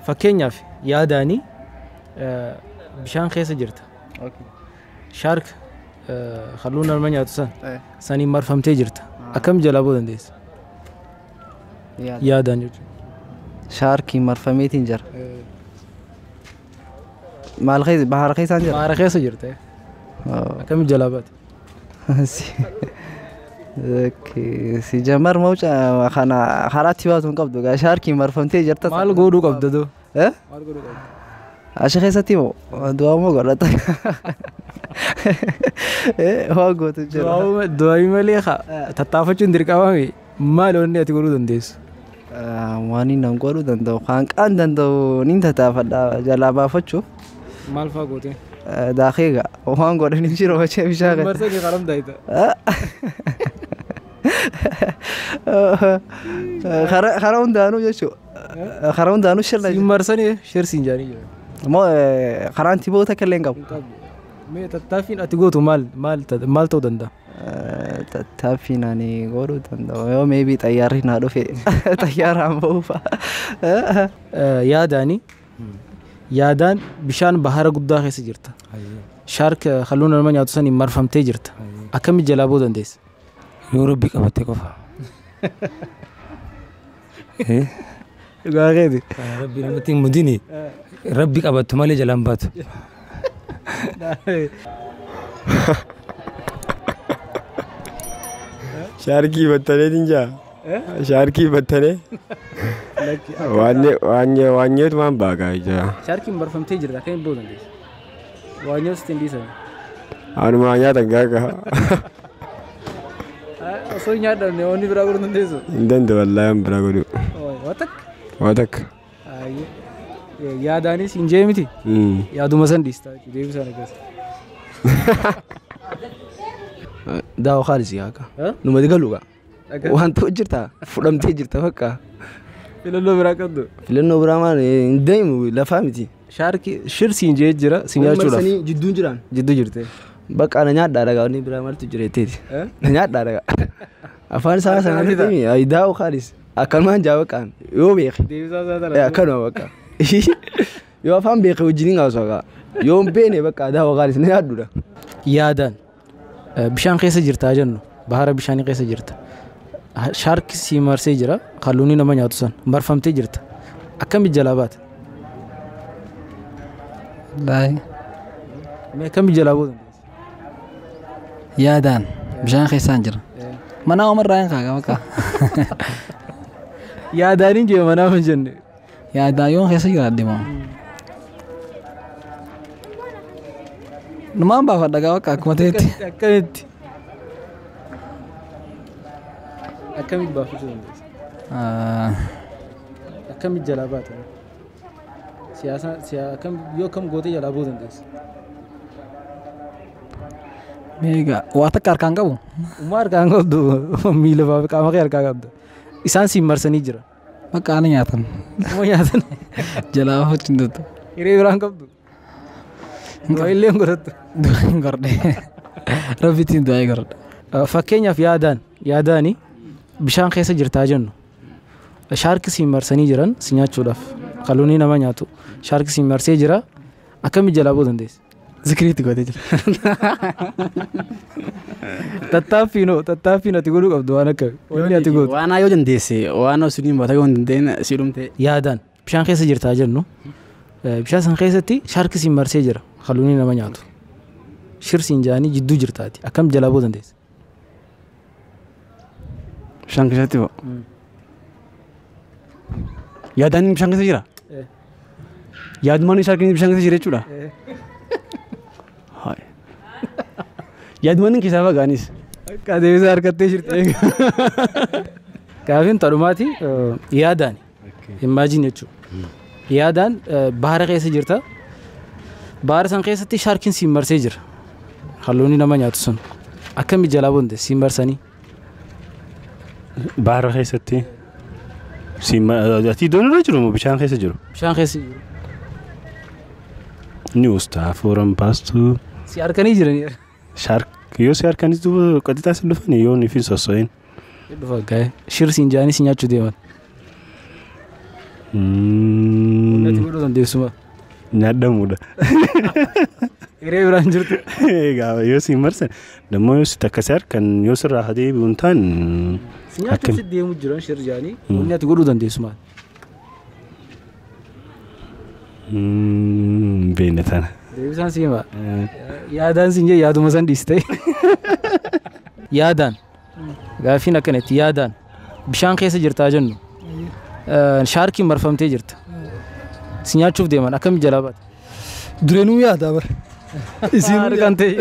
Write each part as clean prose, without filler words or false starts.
Fakkeenyaaf yaadaanii bishaan keessa jirta. Shark halluu nama nyaatu san saniin marfamtee jirta. Akkam jalaa ba'uu dandeessa? Yaadaan jechuudha. Shaarkiin marfameetiin jira. Maal keessa bahara keessaan jira? Bahara keessa jirta. Akkam jalaa baate? Si jamar mawca kana karaatti baatu hin qabdu gaa shaarkiin marfamtee jirta. Maal godhuu qabda doo? Maal godhuu qabda? Achi keessatti moo du'aa moo godhata? Waan gootu jira. Du'aa malee tattaafachuun dirqamame maal wanni ati godhuu dandeessu? Waan inni godhuu danda'u kan qaan danda'u niin tattaafadha jalaa baafachuuf. Maal fa'aa gootee? Daakee gaa waan godhan hin jiru bachee bishaan kana. Marsanii qaram daayita. Karaa hundaanuu jechuudha. Karaa hundaanuu shirna. Siin marsanii shirsiin jaanii jiru. Moo karaan tiboota akka illee hin qabu. Mee tattaaffiin ati gootu maal maal maal ta'uu danda'a? Tattaaffiin ani godhuu danda'u yoo meebii xayyaarri naa dhufe xayyaaraan ba'uu fa'a. Yaadaani yaadaan bishaan bahara guddaa keessa jirta. Shaark halluu nama nyaatu saniin marfamtee jirta. Akkamitti jalaa ba'uu dandeessa? Yoo rabbi qabatte qofa. Dhugaa keeti. Rabbi namatti hin mudini. Rabbi qabattu malee jalaan baatu. Shaarkii battaneetiin jaa. Shaarkii battanee. Waanyeetu waan baagaa jaa. Shaarkiin marfamtee jirta akkamitti ba'uu dandeessa? Waanyoo sitti hin dhiisan. Anuma nyaatan gaagaa. Osoo hin nyaadhamne wanni biraa godhuu dandeessu? Hin danda'u wallaahi waan biraa godhuu. Waa takka? Waa takka. Yaadaanis hin jee miti? Yaaduma san dhiistaa jechuudha deebisaan akkas. Daawa khaalis yaa numa galu gaa. Waan ta'u jirta fudhamtee jirta bakka. Filannoo biraa qabdu. Filannoo biraa maal hin deemu lafaa miti. Shaarki shirsiin jee jira si nyaachuudhaaf. Marsanii jidduun jiraan. Jidduu jirte. Bakka na nyaadhaa dhagaa wanni biraa maaltu jira jetteeti. Na nyaadhaa dhagaa. Afaan isaa sana miti daawa khaalis akkanumaan jaa bakka yoo beeke. Deebisaa isaa tana. Akkanuma bakka. Yoo afaan beeke wajjin haasawaa gaa. Yoo hin beekne bakka daawa khaalis na nyaadhuudha. Yaadaan bishaan keessa jirtaa jennu bahara bishaanii keessa jirta. Shaarki si marsee jira halluun nama nyaatu san marfamtee jirta. Akkamitti jalaa baate? Wallaahi. Mee akkamitti jalaa ba'uu dandeessa? Yaadaan bishaan keessaan jira. Manaa umarraa hin kaaga bakka. Yaadaan hin jee manaa hin jenne. Yaadaan yoon keessa jiraadde moo? Numaan baafadha gaa bakka akkuma ta'etti. Akkamitti? Akkamitti baafachuu dandeessa? Akkamitti jalaa baate? Siyaasa akkam yoo akkam gootee jalaa ba'uu dandeessa? Meegaa waa takka harkaan qabu? Uumaa harkaan qabdu miila fa'aa qaama kee harkaa qabdu. Isaan siin marsanii jira. Bakka ana nyaatan. Uma nyaatan. Jalaa baafachuu hin danda'u. Hiree biraan qabdu. Du'a illee hin godhattu. Du'a hin godhadhe. Rabbittiin du'a hin godhadha. Fakkeenyaaf yaadaani bishaan keessa jirtaa jennu. Shaarki siin marsanii jiran si nyaachuudhaaf. Kalluun nama nyaatu. Shaarki siin marsee jira. Akkamitti jalaa ba'uu dandeessa? Zikiriitti godhee jira. Tattaaffiin ati godhuu qabdu waan akka wanni ati gootu. Waan yoo dandeesse waan osoo hin baata yoo hin dandeenye si dhumte. Yaadaan bishaan keessa jirtaa jennu bishaan san keessatti shaarki siin marsee jira halluun nama nyaatu. Shirsiin jaanii jidduu jirtaati akkam jalaa ba'uu dandeessa? Bishaan keessatti ba'u. Yaadaan bishaan keessa jira? Yaadumaan shaarkiin bishaan keessa jira jechuudha? Yaadumaan keessaa fagaanis. Akka deebisaa harkattee jirti. Gaafiin tadhumaati yaadaan imaajiin jechuudha. Yaadaan bahara keessa jirta. Bahara san keessatti shaarkiin siin marsee jira. Halluun nama nyaatu sun. Akkamitti jalaa bonte siin marsanii? Bahara keessatti ati doonirra jiru moo bishaan keessa jiru? Bishaan keessa jiru. Ni ustaa afuuran baastu. Si harkanii jiranii? Shaark yoo si harkanis duuba qaxixaa si dhufanii yoo ni fi sosso'in. Dhufa gaa'e shirsiin jaanii si nyaachuu deeman. Wanni ati godhuu dandeessu maal? Nyaadhamuudha. Hiree biraan jirtu. Egaa yoo si marsan dammoo yoo si takka si harkan yoo sirraa haa deebi'u hin taane. Si nyaachuuf si deemu jiran shir jaanii wanni ati godhuu dandeessu maal? Beekna tana. Deebisaan si hima. Yaadaan siin jee yaaduma san dhiiste. Yaadaan. Gaaffiin akkanatti yaadaan bishaan keessa jirtaa jennu. Shaarkiin marfamtee jirta. Si nyaachuuf deeman akkamitti jalaa baata? Dureenuu yaadaa bara. Isiin Harkaan ta'e.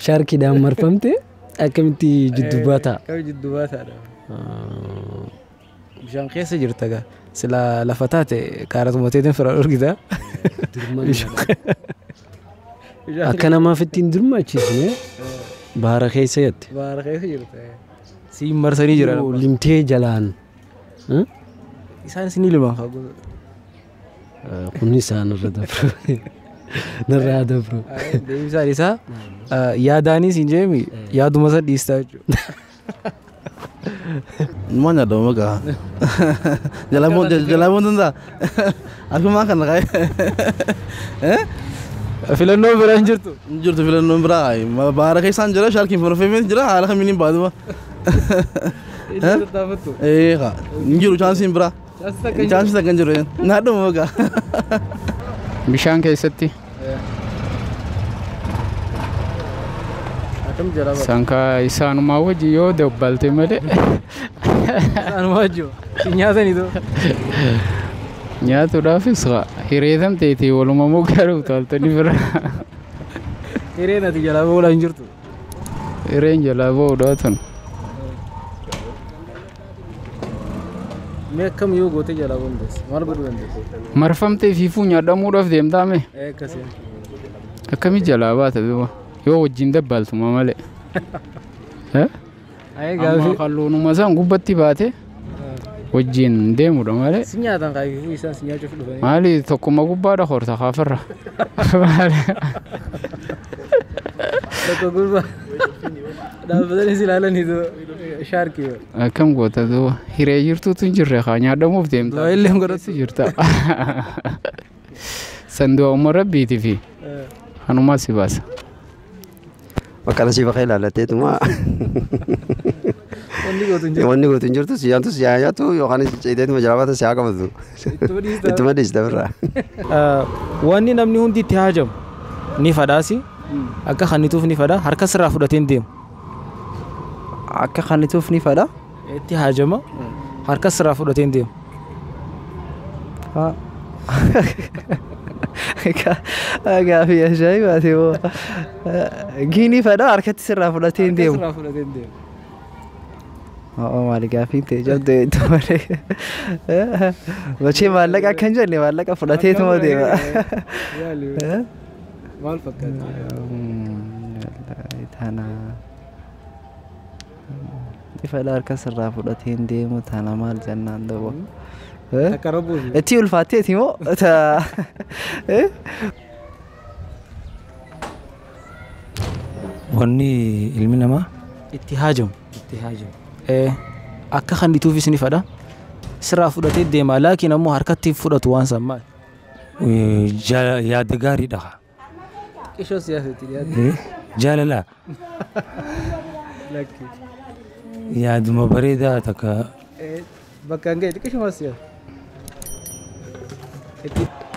Shaarkiidhaan marfamte akkamitti jidduu baataa? Akkamitti jidduu baataadha? Bishaan keessa jirta gaa. Sila lafa taate kaaratuma teetiin fira dhorkita. Akka namaaf ittiin dirmachiisne baara keessa jette. Baara keessa jirta. Siin marsanii jiran. Limtee jalaan. Isaan isin liman haa gosa. Kun isaan irra dabru. Narraa dabru. Deebisaan isaa yaadaanis hin jeemi yaaduma san dhiistaa jechuudha. Maal nyaadhamu maqaa? Jalaamoon danda'a. Akkuma kana qabe. Filannoo biraa hin jirtu? Hin jirtu filannoon biraa. Baara keessaan jira shaarkiin farfeemee jira haala kamiin hin baaduma. Ee hin jiru chaansiin biraa. Chaansiin takka hin jiru. Nyaadhamu maqaa. Bishaan keessatti. Sankaa isaanumaa wajji yoo dabbalte malee. Isaanumaa wajji si nyaatanii too. Nyaatuudhaafis hireetan teetii walumaa garuu utaaltanii bira. Hireen ati jalaa ba'uudhaan hin jirtu. Hireen jalaa ba'uudhaa tun. Mee akkam yoo gootee jalaa ba'uu dandeessa? Maal godhuu dandeessa? Marfamtee fiifuu nyaadhamuudhaaf deemtaame. Akkasii. Akkami jalaa baata duuba? Yoo wajjin dabbaaltuma malee. Amma kalluunuma isaan gubbatti baate wajjin deemudha malee. Si nyaatan kaayifuu isaan si nyaachuuf dhufanii. Maali tokkuma gubbaadha horta kaafarra. Tokko gubbaa dhaabbatanii si ilaalanii shaarkii. Akkam goota duuba hiree jirtuutu hin jirre haa nyaadhamuuf deemta. Du'a illee hin godhatu. Jirta. Sanduuqa umma rabbiitii fi kanumaa si baasa. Bakka nasiiba kee ilaallateetuma. Wanni gootu hin jirtu. Wanni gootu hin jirtu siyaantu siyaa nyaatu yookaan ceeteetuma jalaa baata siyaa qabatu. Ittuma dhiista birraa. Wanni namni hundi itti haajamu ni fadhaasi. Akka kannituuf ni fadha harka sirraa fudhatee hin deemu. Akka kannituuf ni fadha? Itti haajama harka sirraa fudhatee hin deemu. Gaaffii ajaa'ibaati moo. Giinii fadha harkatti sirraa fudhatee hin deemu. Harka sirraa fudhatee hin deemu. Maali gaaffiin ta'e jabdee itti malee. Bachee maallaqa akka hin jenne maallaqa fudhateetuma deema. Maal fakkaata? Tana. Fadha harka sirraa fudhatee hin deemu tana maal jennaan duuba. Itti ulfaatteeti moo? Wanni ilmi namaa itti haajamu. Itti haajamu. Akka kannituufis ni fadha. Sirraa fudhatee deema laakiin ammoo harkatti fudhatu waan san maali? Yaada gaariidha. Qishoo siyaasatti dhiyaate. Jaalala. Lakki. Yaaduma bareedaa takka. Bakka hin ga'e xiqqishuma siyaasa.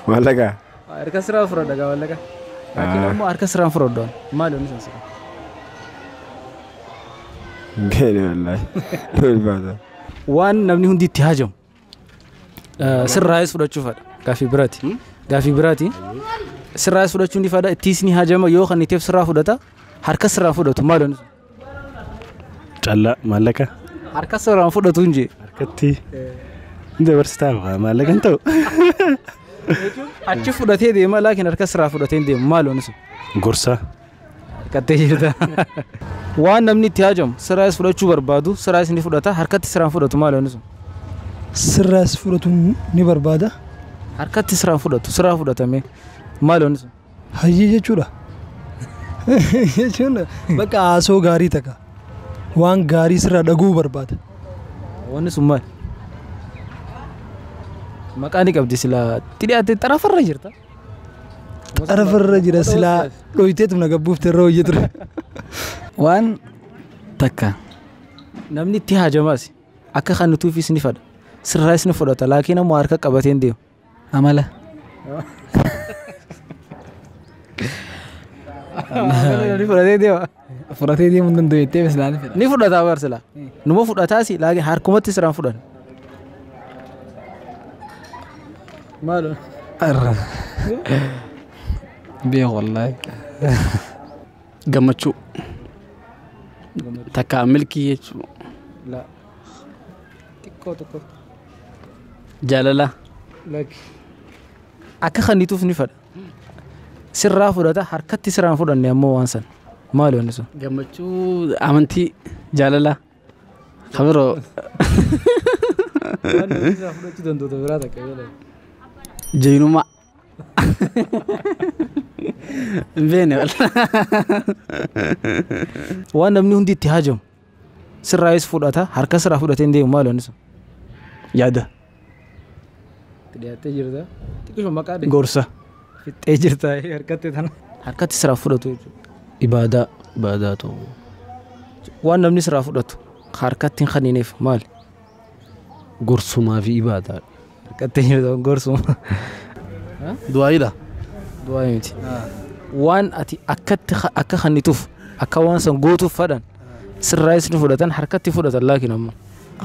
Maallaqa. Harka sirraa fudhadha gaa maallaqa. Laakiin ammoo harka sirraan fudhadhu maali wanni san sirraa? Beene wallaahi. Ulfaata. Waan namni hundi itti haajamu. Sirraayis fudhachuu fadha. Gaaffii biraati. Gaaffii biraati. Sirraayis fudhachuu ni fadha. Ittiis ni haajama yoo kan itteef sirraa fudhata harka sirraan fudhatu maali wanni sun? Callaa maallaqa. Harka sirraan fudhatu hin jee. Harkatti. Dabarsitaa maallaqa hin ta'u. Achi fudhatee deema laakiin harka sirraa fudhatee hin deemu maali wanni sun? Gorsa. Harkattee jirta. Waan namni itti haajamu sirraayis fudhachuu barbaadu sirraayis ni fudhata harkatti sirraan fudhatu maali wanni sun? Sirraayis fudhatu ni barbaada. Harkatti sirraan fudhatu sirraa fudhatame maali wanni sun? Hayyee jechuudha. Jechuun bakka haasoo gaarii takka waan gaarii sirraa dhaguu barbaada. Wanni sun maali? Maqaa ni qabdi silaa itti dhiyaattee xarafarra jirta. Xarafarra jira silaa dhoyteetu na gabbuufte irra hojii ture. Waan takka. Namni itti haajamaas akka kan nutuufis ni fadha. Sirraas ni fudhata laakiin ammoo harka qabatee hin deemu. Amala. Ni fudhatee deema. Fudhatee deemuu hin danda'u jettee silaa ni fedha. Ni fudhata bar silaa. Numa fudhataas laakiin harkumatti sirraan fudhan. Maal? Arra. Beeku wallaahi. Gammachuu. Takka milkii jechuudha. La. Xiqqoo tokko. Jaalala. Lakki. Akka kannituuf ni fedha. Sirraa fudhata harkatti sirraan fudhanne ammoo waan san. Maali wanni sun? Gammachuu amantii jaalala. Kabiroo. Waan namni sirraa fudhachuu danda'u biraa takka yoo ta'e. Jeenummaa. Hin beekne. Waan namni hundi itti haajamu sirraayis fudhata harka sirraa fudhatee hin deemu maali wanni sun? Yaada. Itti dhiyaattee jirta. Xiqqishuma maqaa dhee. Gorsa. Fixxee jirta harkatti tana. Harkatti sirraa fudhatu jechuudha. Ibaadaa. Ibaadaa ta'u. Waan namni sirraa fudhatu harkatti hin kannineef maali? Gorsumaa fi ibaadaa. Harkatti jirta gorsuma. Du'aayiidha. Du'aa miti. Waan ati akkatti akka kannituuf akka waan san gootuuf fadhan sirraayis ni fudhatan harkatti fudhatan laakiin ammoo.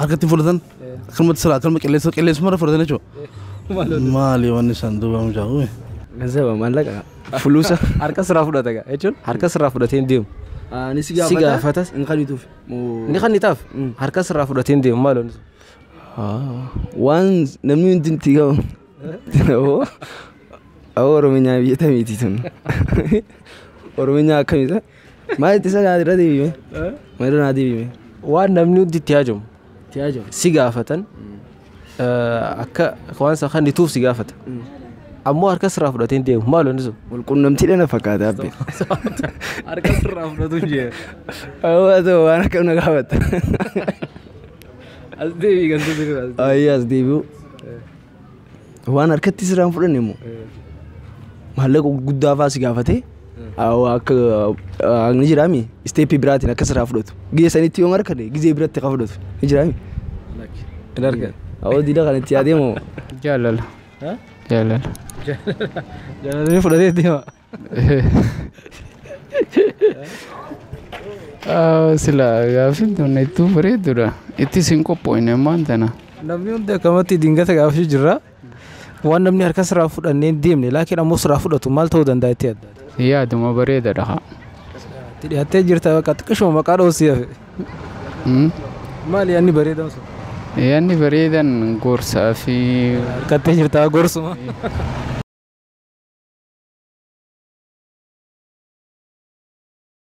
Harkatti fudhatan akkanumatti sirraa akkanuma qilleensa qilleensuma fudhatan jechuudha. Maali wanni san duuba mucaa Ganzaba maallaqa fuluusa. Harka sirraa fudhata gaa jechuun harka sirraa fudhatee hin deemu. Ni si Si gaafatas. Hin kannituuf. Ni kannitaaf harka sirraa fudhatee hin deemu maali wanni sun? Waan namni hundi itti qabu. Awoo Oromiyaa biyya tamiiti tun. Oromiyaa akkamita? Maal itti isa irra deebime? Maal irra naa deebime? Waan namni hundi itti haajamu. Si gaafatan akka waan san kannituuf si gaafata. Ammoo harka sirraa fudhatee hin deemu maali wanni sun? Walqunnamtiidha na fakkaata abbe. Harka sirraa fudhatu hin jee. Awoo haa ta'u waan akkam na gaafatta. As deebii kan tutu as deebii. Ayyi as deebi'u. Waan harkatti sirraan fudhanne immoo maallaqa guddaa fa'aa si gaafatee akka ni jiraami isteeppii biraatiin akka sirraa fudhatu. Gizee sanitti yoo harkate gizee biratti akka fudhatu ni jiraami. Hin argan. Awoo diida kan itti yaadee moo. Jaalala. Jaalala. Jaalala ni fudhatee deema. Sila gaaffiin tun hedduu bareedduudha. Ittis hin qophoofne ammaan tana. Namni hundi akkamatti dingata gaafachuu jirra. Waan namni harka sirraa fudhannee hin deemne laakiin ammoo sirraa fudhatu maal ta'uu danda'a itti yaadda? Yaaduma bareedaadha haa. Itti dhiyaattee jirta bakka xiqqishuma maqaa dhoosii hafe. Maali yaadni bareedan sun? Yaadni bareedan gorsaa fi. Harkattee jirta gorsuma.